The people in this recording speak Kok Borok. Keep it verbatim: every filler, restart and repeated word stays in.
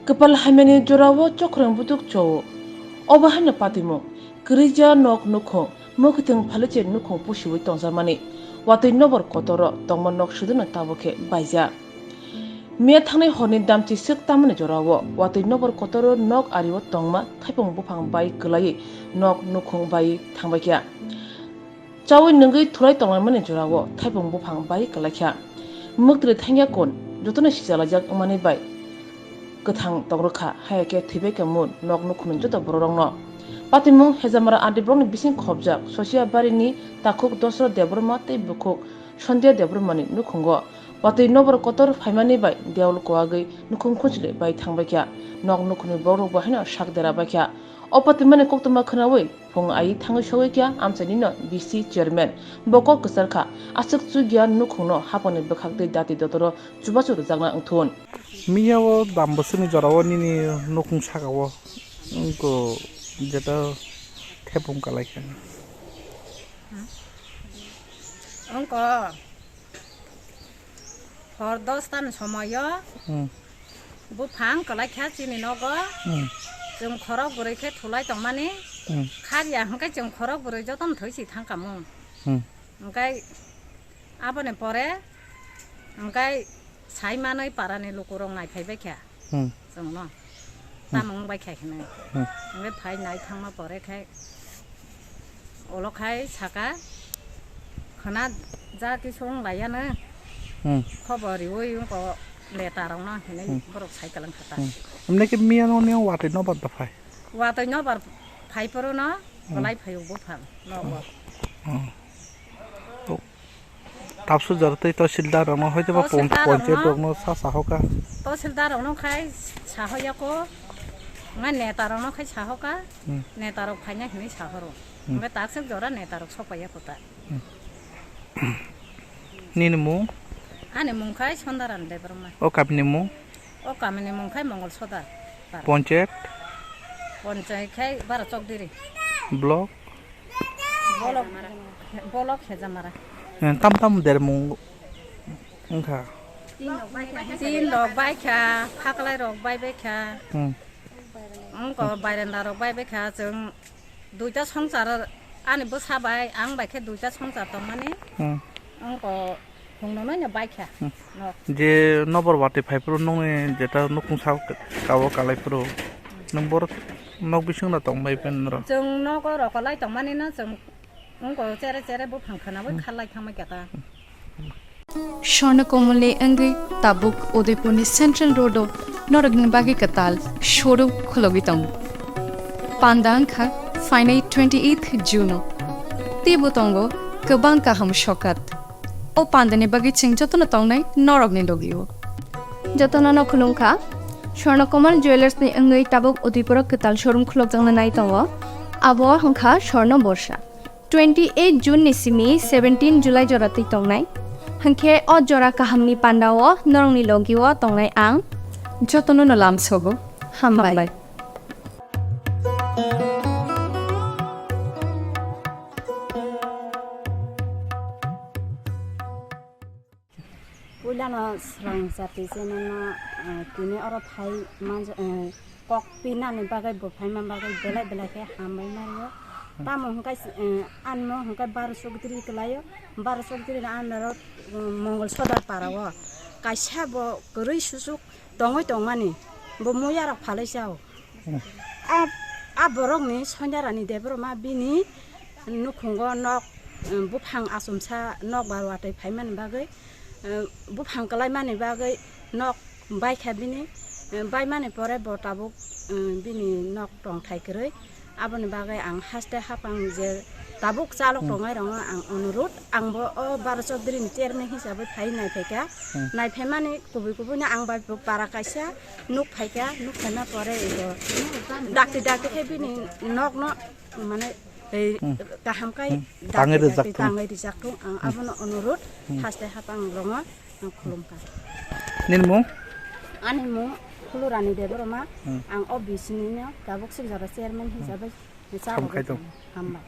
Kwpal hamyani jorao chokrwng butuk chao. Obo haino patimung. Kwrwija nok nukhung, mwkhwtwng phaliche nukhung pusiwi tongjakmani. Watwi nobor kotoro tongma nok sudunu tabukhe baija. Miya thangnai horni damchi swk tamani jorao watwi nobor kotoro nok ario tongma thaipung buphang bai kwlaiwi nok nukhung bai thangbaikha. Chaui nungwi thulai tonglaimani jorao thaipung buphang bai kwlaikha. Mwktwrwi thangya kun, jotono sijalaijak wngmani bai kwthang tongrwkha, haya khe thwibaikha mun nok nukhungni joto bororokno. Patimung Hejamara R D blockni bising khobjak Sosia barini takhuk Dosro Debbarma tei bukhuk Sandhya Debbarmani nukhungo. Watwi nobor kotor phaimani bai dewal kuagwi nukhung khunchli bai thangbaikha. Nok nukhungni borokrokbo haino sak derabaikha. O patimani koktwma khwnaui phung ai thangwi sogwi kha amchainino V C chairman. Bo kok kwchar kha, aswk chukya nukhungno haphangni bwkhak tei dati dotoro chubachu rwjakna wngthun. Miya o dam bwswkni jorao nini nukhung saka o wngkha, jeta thepung kalai kha. Wngkha. Hor dos ta ni somoio Hmm. buphang kwlai kha chini nogo. Hmm. Chwng khorok bwrwi khe thulai tongmani. Hmm. Kharya hwnkhe chwng khorok bwrwi jotono thwi si thang kha mung. Hmm. Hwnkhe aboni pore hwnkhe sai manwi parani lukurok nai phai bai kha. Hmm. Chwngno. Hmm. Tamo wng bai kha hwnwi. Hmm. Hwnwi phai nai thangma pore khai ulo khai saka khwna ja kisu wng laiya no. Hmm. Khobor riui wngko neta rokno hwnwi Hmm. borok sai kwlang kha ta. Hmm. Hwnwi khe miya no nini watwi nobar da phai? Watwi nobar phai phuru no Hmm. belai phai o buphang nogo. Hmm. Tabsuk jora tei tahsildar rokno hoito ba pon-, Tahsildar rokno, ponchayat rokno sa sahoka. Tahsildar rokno khai sahoyako, ngai neta rokno khai sahoka, Hmm. neta rok phaina hinwi sahoro. Hmm. Hwnkhe taksuk jora neta rok sopaiya kota. Hmm. Nini mung? Ani mung khai Sondaran Debbarma. O kamini mung? O kamini mung khai Mongol Sodar para. Ponchayat? Ponchayat khai Bara Chokdiri. Block? Bolok, bolok Hejamara. Eh, tam tam dermung wngkha. Tin rok bai kha, phaklai rok bai bai kha. Hmm. Wngkha bairanda rok bai bai kha. Chwng duita songchar, ani bwsa bai, ang bai khe duita songchar tongmani. Hmm. Wngkha Hwnwi no bai kha. Hmm. Nok. Je nobor watwi phai phuru nokni jeta nukhung sak ka-, kao kalai phuru. Nwng borok nok bising no tong bai pen noro. Chwng nogo rokolai tongmani no chwng wngko chere chere buphang khwnaui Hmm. kharlai thangma khe ta. Swarno Komolni wngwi tabuk Udaipurni Central Road o norokni bagwi kwtal showroom khulogwi tongo. Panda wngkha phainai twenty eighth June o. Teibo tongo kwbang kaham sokat. O pandani bagwi chwng jotono tongnai norokni logio. Jotono no khulumkha. Swarno Komal Jewellers ni wngwi tabuk Udaipur o kwtal showroom khulokjakna nai tongo. Abo wngkha Swarno Borsa. Twenty eight June ni simi seventeen July jora twi tongnai. Hwnkhe o jora kahamni panda o norokni logio tongnai ang. Jotono no lamsogo. Hambai. Puilano swrang jati channelno, eh, tini oro phai manjak, eh, kok pinani bagwi bo phaima bagwi belai belai khe hambai mario. Tamo hwnkhe, eh, anmo hwnkhe Baro Chowdhury kwlaio. Baro Chowdhury ni under o, um, Mongol Sodar para o kaisa bo kwrwi susuk tongwi tongmani bo muya rok phalwi chao. A, a borokni Sonjarani Debbarma bini nukhungo nok, um, buphang achomsa nok bar watwi phaimani bagwi, um, buphang kwlaimani bagwi nok baikha bini, um, baimani pore bo tabuk, um, bini nok tongthai kwrwi. Aboni bagwi ang haste hapang je tabuk chalok Hmm. tongnai rokno ang onurut, ang bo o Baro Chowdhury ni chairman hisabe phai naiphaikha. Hmm. Naiphaimani kubui kubui no ang bai bo para kaisa nuk phaikha, nuk phaima pore ibo dakti dakti khe bini nokno mane ei Hmm. kaham kai Hmm. dakti Tangwi dakti rijak thung. tangwi rijak thung. Ang Hmm. abono onurut Hmm. haste hapang rokno ang khulumkha. Nini mung? Ani mung Khulurani Debbarma. Hmm. Ang o B C ni no tabuk sik jora chairman Hmm. hisabe chalok Hamkhaito. Hambai.